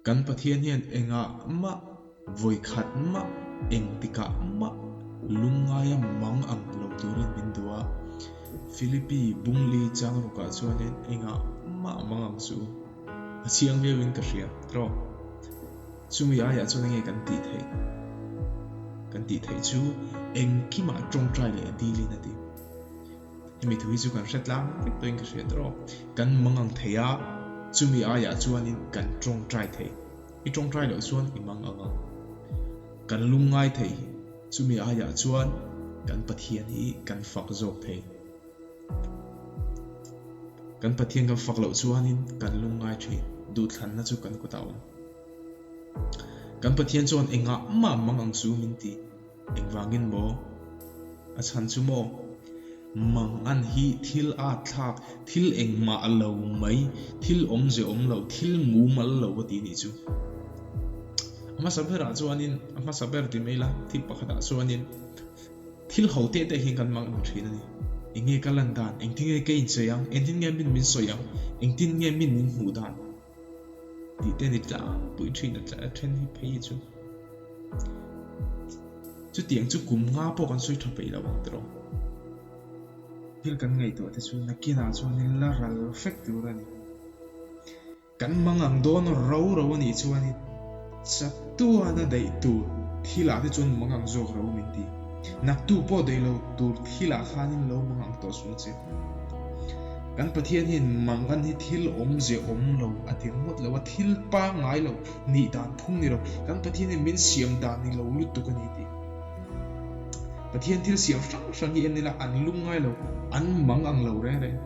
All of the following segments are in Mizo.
Kan Pathian hian engah mah, vawikhat mah, engtikah mah lungngaia mang ang lo turin min duh a. Philippi Bungli changrukah chuanin engah mah mang ang chu a chiang viauin ka hria tawk. Chumi aiah chuan enge kan tih theih? Kan tih theih chu engkimah tawngtai leh dilin a ti. Hemi thu hi chu kan hre tlang vek tawhin ka hria tawk. Kan mangang thei a, chumi aiah chuanin kan tawngtai thei. I tawngtai loh chuan i mang ang ang. Kan lungngai thei, chumi aiah chuan kan Pathian hi kan fak zawk thei. Kan Pathian kan fak loh chuanin kan lungngai thin, duhthlanna chu kan kutah a awm. Kan Pathian chuan engah mah mang ang chu min ti. Engvangin maw? A chhan chu maw? Mangan hi thil at thlak, thil engmah lo mai, thil awmze awm lo, thil mumal lo a ti nih chu. A hmasa berah chuanin, a hmasa ber ti mai la, thil pakhatah chuanin thil ho teh teh hian kan mang ang thin a ni. Enge ka lan dan? Engtin nge ka inchei ang? Engtin nge min min sawi ang? Engtin nge min min hmuh dan? Tih te ni tlangpui thin a tla then hi phei hi chu. Chutiang chu kum nga pawh kan sawi tha peih lo ang tiraw. Thil kan ngaihtuah te chu nakinah chuanin la ral fek tur a ni. Kan mang ang dawn ro ro a nih chuanin chatuana daih tur thilah te chuan mang ang zawk ro min ti. Naktu pawh daih lo tur thilah khanin lo mang ang tawh suh che. Kan Pathian hian mangan hi thil awmze awm lo a ti ringawt lo a, thil pangngai lo nih dan phung ni lo, kan Pathian hian min siam dan ni lo lutuk a ni tih. Pathian thil siam hrang hrang hi en ila an lung ngai lo, an mang ang lo reng reng.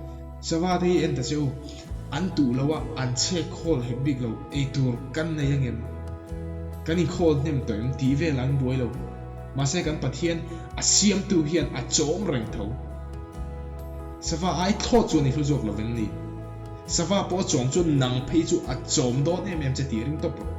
Sava te hi en ta che u, an tuh lo a, an chhek khawl hek bik lo, eitur kan nei angem? Kan inkhawl hnem tawh em tih vel an buai lo. Mahse kan Pathian a siamtu hian a chawm reng tho. Sava ai thlawt chuan i hlu zawk lo veng ni? Sava pawh a chawm chuan nang phei chu a chawm dawn em em che tih ring tawp rawh.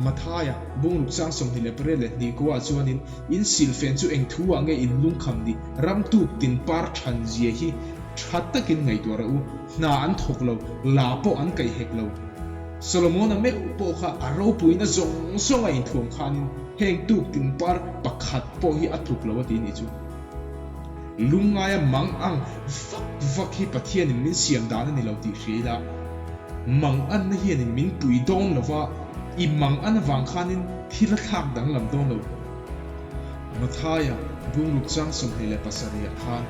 Mathaia, Bungruk chang 28 kuah chuanin in silfen chu eng thu ah nge in lungkham ni? Ram tuk tin par than zia hi tha takin ngaihtuah rawh u. Hna an thawk lo, la pawh an kaih hek lo. Solomona meuh pawh kha a ropuina zawng zawng a inthuam khanin heng tuk tin par pakhat pawh hi a tluk lo a ti nih chu. Lungngaia mang ang vak vak hi Pathianin min siam dan a ni lo tih hria ila, mang anna hianin min pui dawn lo va, i mang an avang khanin thil a thlak danglam dawn lo. Mathaia bungruk chang 27 ah khan,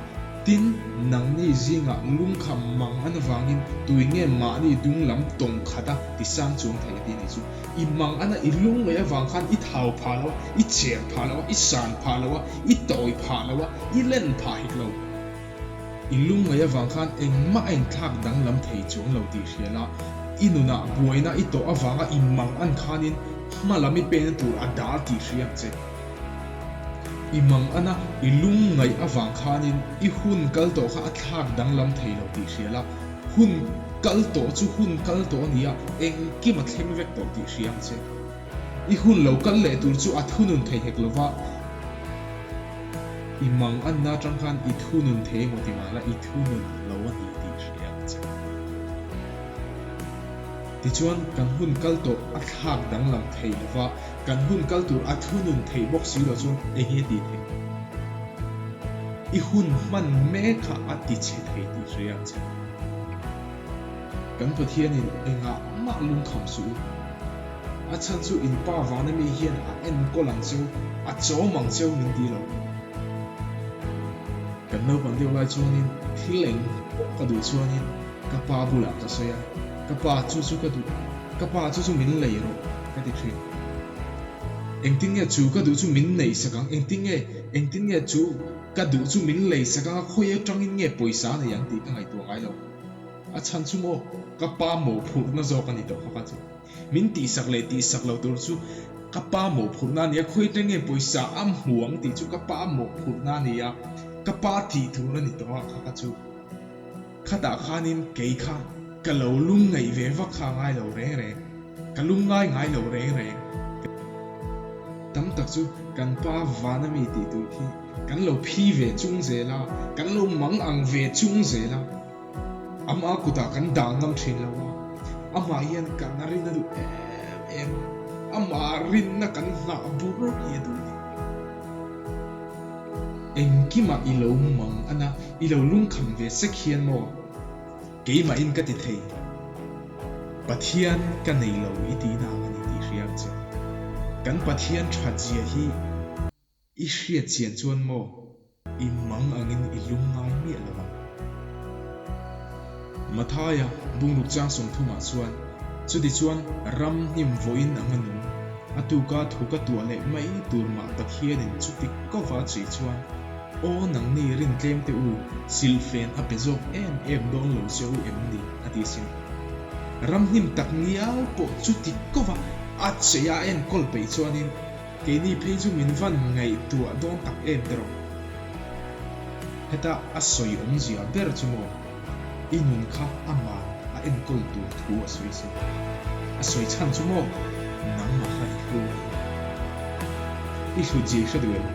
Tin, nangni zingah lungkham mang an avangin tui nge mahni dung lam tawng khata tisang chuang thei a ti nih chu. I mang ana i lung mai avang khan i thau phah lo a, i cher phah lo a, i san phah lo a, i tawi phah lo a, i len phah hek lo. I lung mai avang khan engmah a inthlak danglam thei chuang lo tih hria la, i nunah buaina i tawh avanga i mang an khanin hma lam i pena tur a dal tih hria ang che. I mang ana i lung ngaih avang khanin i hun kal tawh kha a thlak danglam thei lo tih hria la, Hun kal tawh chu hun kal tawh a ni a, engkim a thleng vek tawh tih hria ang che. I hun lo kal leh tur chu a thunun thei hek lo va, i mang anna atang khan i thunun thei emaw ti mahla i thunun lo a ni tih hria ang che. Tichuan, kan hun kal tawh a thlak danglam thei lo va, kan hun kal tur a thunun theih bawk si lo chuan eng nge tih theih? I hun hman mek kha a ti chhe thei tih hria ang che. Kan Pathianin engah mah lungkham suh u. A chhan chu in pa vana mi hian a enkawl ang cheu, a chawm ang cheu min ti lo. Kan naupang deuh lai chuanin thil eng pawh ka duh chuanin ka pa bulah ka sawi a, ka pa chu chu ka duh, ka pa chu chu min lei rawh ka ti thin. Engtin nge chu ka duh chu min neih sak ang, engtin nge, engtin nge chu ka duh chu min lei sak ang a, khawi atangin nge pawisa a nei ang tih ka ngaihtuah ngai lo. A chhan chu maw, ka pa mawhphurhna zawk a ni tawh kha ka chu. Min tihsak leh tihsak lo tur chu ka pa mawhphurhna a ni a, khawi atang nge pawisa a hmu ang tih chu ka pa mawhphurhna a ni a, ka pa tih tur a ni tawh a kha ka chu. Khatah khanin kei kha ka lo lung ngaih ve vak kha ngai lo reng reng, ka lung ngai ngai lo reng reng. Tam tak chu kan pa vana mi tih tur khi kan lo phi ve chung zel a, kan lo mang ang ve chung zel a, ama kutah kan dah ngam thin lo a. Amah hian kan rin a duh em em a, amah rinna kan nghah bur hi a duh a ni. Engkimah i lo mang ana, i lo lungkham ve sek hian maw? Keimahin ka ti thei. Pathian ka nei lo i tihna ang a ni tih hria ang che. Kan Pathian that zia hi i hriat chian chuan maw i mang angin i lung ngai miah lo ang. Mathaia bungruk chang sawmthumah chuan chutichuan ram hnim vawiin ang a nung, a tuka thu ka tuah leh mai tur mah Pathianin chuti kova chei chuan Aw nangni rin tlem teh u, silhfen a pe zawk em em dawn lo che u em ni? a ti sin. Ramhnim tak ngial pawh chuti kova a chei a enkawl peih chuanin keini phei chu min van ngaihtuah dawn tak em tiraw? Heta a sawi awmzia ber chu maw? I nun kha aman a enkawl tur thu a sawi sin. A sawi chhan chu maw? Nangmah kha i hlu a ni. I hlut zia i hre duh em?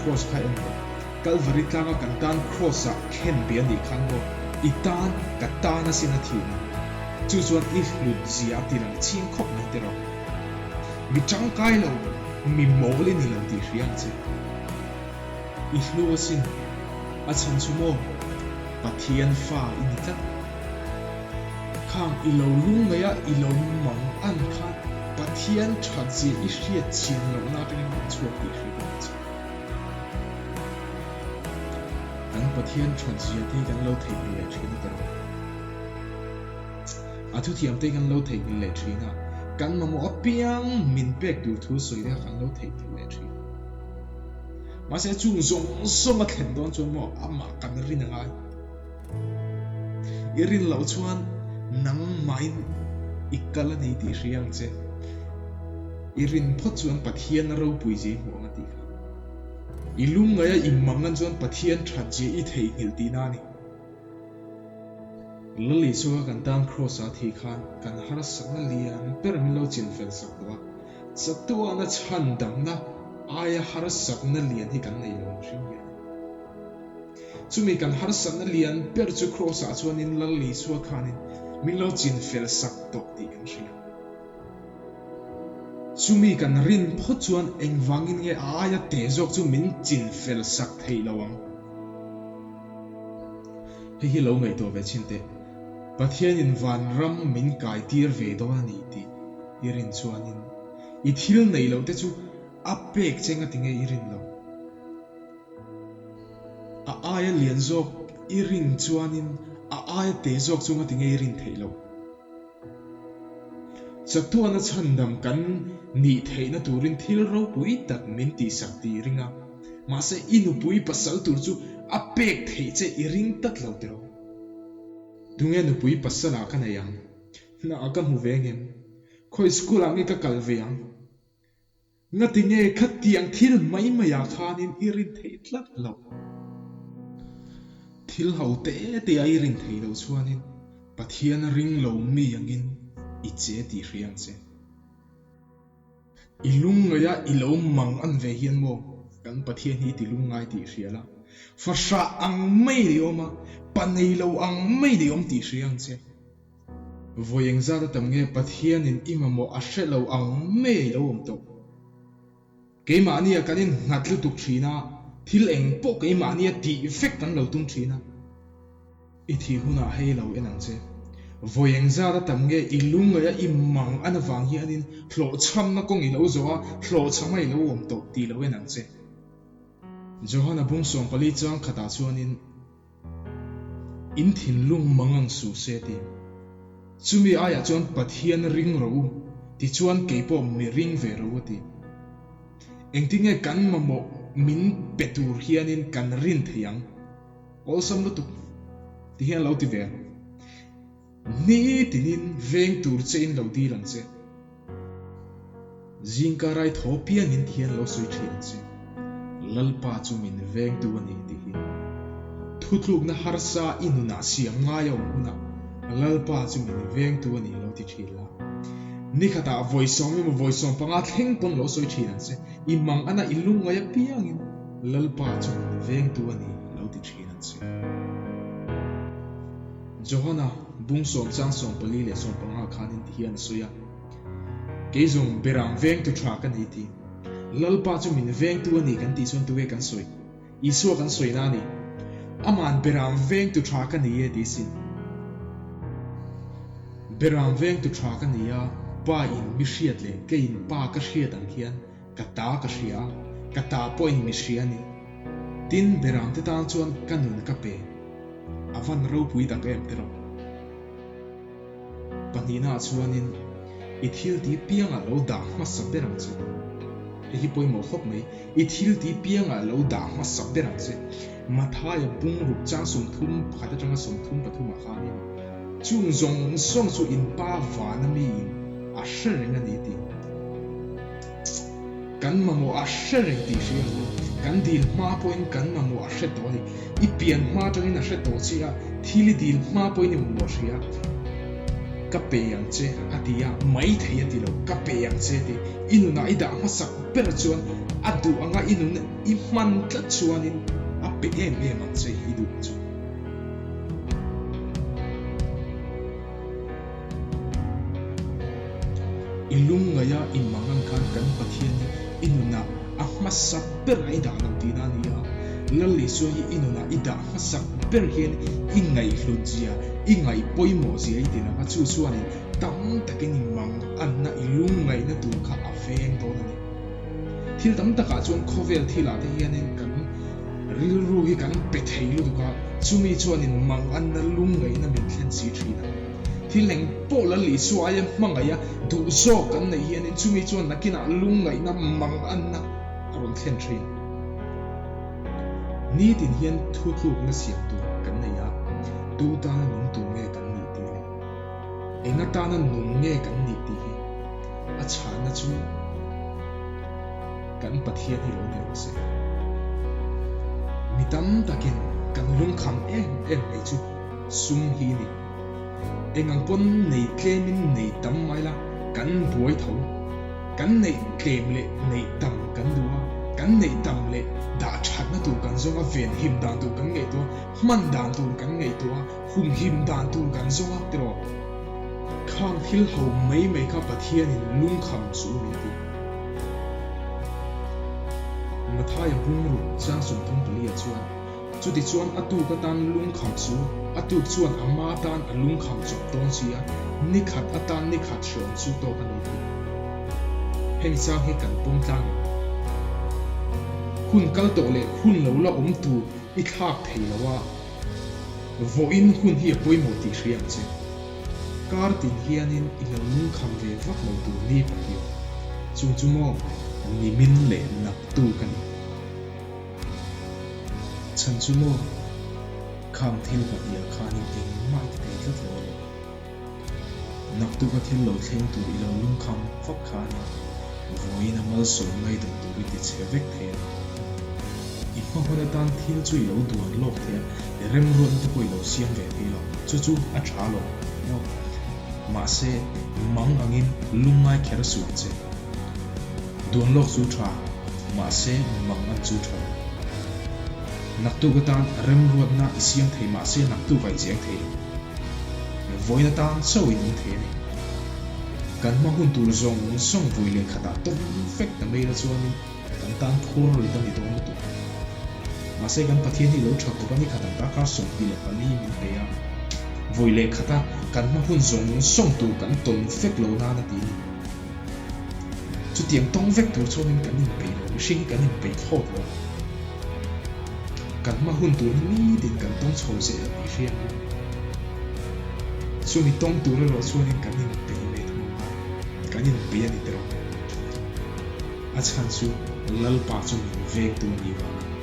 Kraws kha en rawh. Kalvari tlanga kan tan kraws-ah khen be a nih khan maw? I tan, ka tan asin a thiam. Chu chuan i hlut zia a ti lang ching khawp mai tiraw? Mi tangkai lo, mi mawl i ni lo tih hria ang che. I hlu asin, a chhan chu maw? Pathian fa i ni tlat. Khang i lo lungngaih a, i lo mang an khan Pathian that zia i hriat chian lohna atangin rawn chhuak tih hria bawk ang che. Kan Pathian that zia te hi kan lo theihnghilh leh thin a ti rawh. A thuthiam te hi kan lo theihnghilh leh thin a, kan mamawh apiang min pek tur thu sawi te kha kan lo theihnghilh leh thin. Mahse chung zawng zawng a thlen dawn chuan maw amah kan rin a ngai. I rin loh chuan nangmahin i kal a ni tih hria ang che. I rin phawt chuan Pathian a ropui zia i hmuh ang a tih kha. I lungngaih a i mangan chuan Pathian that zia i theihnghilh tihna a ni. Lal Isua kan tan Kraws-a thih khan kan harsatna lian ber min lo chinfel sak tawh a. Chatuana chhan damna aia harsatna lian hi kan nei lo ang hrim hian. Chumi kan harsatna lian ber chu Kraws-ah chuanin Lal Isua khanin min lo chinfel sak tawh tih kan hria. Chumi kan rin phawt chuan engvangin nge a aia teh zawk chu min chinfel sak theih lo ang? Hei hi lo ngaihtuah ve chhin teh. Pathianin vanram min kaitir ve dawn a ni tih i rin chuanin i thil neih loh te chu a pek che nga tinge i rin loh? A aia lian zawk i rin chuanin a aia te zawk chu nga tinge i rin theih loh? Chatuana chhandam kan nih theihna turin thil ropui tak min tihsak tih i ring a, mahse i nupui pasal tur chu a pek theih che i ring tlat lo tiraw? Tunge nupui pasalah ka nei ang? Hna ka hmu ve ngem? Khawi school ah nge ka kal ve ang? Ngati nge khatiang thil mai mai ah khanin i rin theih tlat loh? Thil ho te te a i rin theih loh chuanin Pathian ring lo mi angin i che tih hria ang che. I lungngaih a i lo mang an ve hian maw kan Pathian hi i ti lungngai tih hria la, fahrah ang mai i awm a, pa nei lo ang mai i awm tih hria ang che. Vawi engzat a tam nge Pathianin i mamawh a hre lo ang mai a i lo awm tawh. Keimahnia kan innghat lutuk thin a, thil eng pawh keimahnia tih vek kan lo tum thin a. I thih hunah hei lo en ang che. Vawi engzat a tam nge i lungngaih a i mang an avang hianin hlawhchhamna kawng i lo zawh a, hlawhchham a i lo awm tawh tih lo en ang che. Johana bung 14 chang khatah chuanin In thinlung mang ang suh se ti. Chumi aiah chuan Pathian ring rawh u, tichuan kei pawh mi ring ve rawh u a ti. Engtinge kan mamawh min pe tur hianin kan rin thei ang? Awlsam lutuk ti hian lo ti ve rawh. Ni tinin veng tur che in lo dil ang che. Zingka rai thaw piangin ti hian lo sawi thin ang che. Lalpa chu min vengtu a ni tih hi. Thutlukna harsa i nunah siam ngai a awm hunah Lalpa chu min vengtu a ni lo ti thin la. Nikhatah vawi sawm emaw vawi 15 thleng pawn lo sawi thin ang che. I mang ana i lungngai apiangin Lalpa chu min vengtu a ni lo ti thin ang che. Johana bung sawmchang 14 leh 15 khanin tihian a sawi a, Kei zawng beram vengtu tha ka ni ti. Lalpa chu min vengtu a ni kan tih chuan tuge kan sawi? Isua kan sawina a ni. Aman beram vengtu tha ka ni e ti sin. Beram vengtu tha ka ni a, Pa in mi hriat leh keiin Pa ka hriat ang hian ka ta ka hria a, ka ta pawhin mi hria a ni. Tin, beramte tan chuan ka nun ka pe. A van ropui tak em tiraw? Pahnihnaah chuanin i thil tih piangah lo dah hmasa ber ang che. Hei hi pawimawh khawp mai. I thil tih piangah lo dah hmasa ber ang che. Mathaia bungruk chang 31 atanga 33 ah khanin chung zawng zawng chu in pa vana miin a hre reng a ni tih. Kan mamawh a hre reng tih hria ang u. Kan dil hma pawhin kan mamawh a hre tawh a ni. I pian hma atangin a hre tawh che a, thil i dil hma pawhin i mamawh hria. Ka pe ang che a ti a, mai thei a ti lo, ka pe ang che a ti. I nunah i dah hmasak ber chuan a duh anga i nun i hman tlat chuanin a pe em em ang che i duh chu. I lungngaih a i mang ang khan kan Pathian hi i nunah a hmasa ber a i dah lo tihna a ni a. Lal Isua hi i nunah i dah hmasak ber hian i ngaihhlut zia, i ngaih pawimawh zia i ti lang a, chu chuanin tam takin i mang anna i lungngaihna tur kha a veng dawn a ni. Thil tam takah chuan khawvel thilah te hianin kan rilru hi kan pe thei lutuk a, chumi chuanin manganna lungngaihna min thlen si thin a. Thil eng pawh Lal Isua aia hmangaih a duh zawk kan neih hianin chumi chuan nakinah lungngaihna manganna a rawn thlen thin. Nitin hian thutlukna siam tur kan nei a, tu tana nung tur nge kan nih tih leh eng atana nung nge kan nih tih hi a chhanna chu kan Pathian hi lo ni rawh se. Mi tam takin kan lungkham em em mai chu sum hi ni. Eng ang pawn nei tlemin nei tam mai la, kan buai tho. Kan neih tlem leh neih tam kan duh a, kan neih tam leh dah thatna tur kan zawng a, venhim dan tur kan ngaihtuah a, hman dan tur kan ngaihtuah a, humhim dan tur kan zawng a tiraw? Khang thil ho mai mai kha Pathianin lungkham chu min ti. Mathaia bungruk chang 34 ah chuan Chutichuan a tuk atan lungkham chu a tuk chuan a ma tan a lungkham chawp dawn si a, ni khat atan ni khat hreawm chu tawk a ni tih. Hemi chang hi kan pawm tlang em? Hun kal tawh leh hun lo la awm tur i thlak thei lo a, vawiin hun hi a pawimawh tih hria ang che. Kar tin hianin i lo lungkham ve vak lo tur ni pahnih awm. Chung chu maw nimin leh naktuk a ni. Chhan chu maw? Khang thil pahniha khanin engmah i ti thei tlat lo alawm. Naktuk a thil lo thleng tur i lo lungkham vak khanin vawiin a malsawm ngaidam tur i ti chhe vek thei a ni. I hma hun atan thil chu i lo duan lawk thei a, remruatna te pawh i lo siam ve thei lo. Chu chu a tha lo maw? Mahse, mang angin lungngai kher suh ang che. Duan lawk chu tha, mahse mang an chu tha lo. Naktuk atan remruatna i siam thei mahse naktuk ah i cheng thei lo. Vawiin atan chauh in awm thei a ni. Kan hma hun tur zawng zawng vawi leh khatah tawm vek ta mai la chuanin kan tan phur rit a ni dawn lutuk. Mahse kan Pathian hi lo tha khawp a ni khatah darkar 24 min pe a, vawi leh khata kan hma hun zawng zawng tur kan tawn vek lo nan a ti a ni. Chutiang tawng vek tur chuanin kan inpeih lo, mihring hi kan inpeih thlawt lo. Kan hma hun tur hi nitin kan tawng chho zel tih hria ang u. Chumi tawng tur erawh chuanin kan inpeih ve thung a, kan inpeih a ni tawh. A chhan chu Lalpa chu min vengtu a nih vang a ni.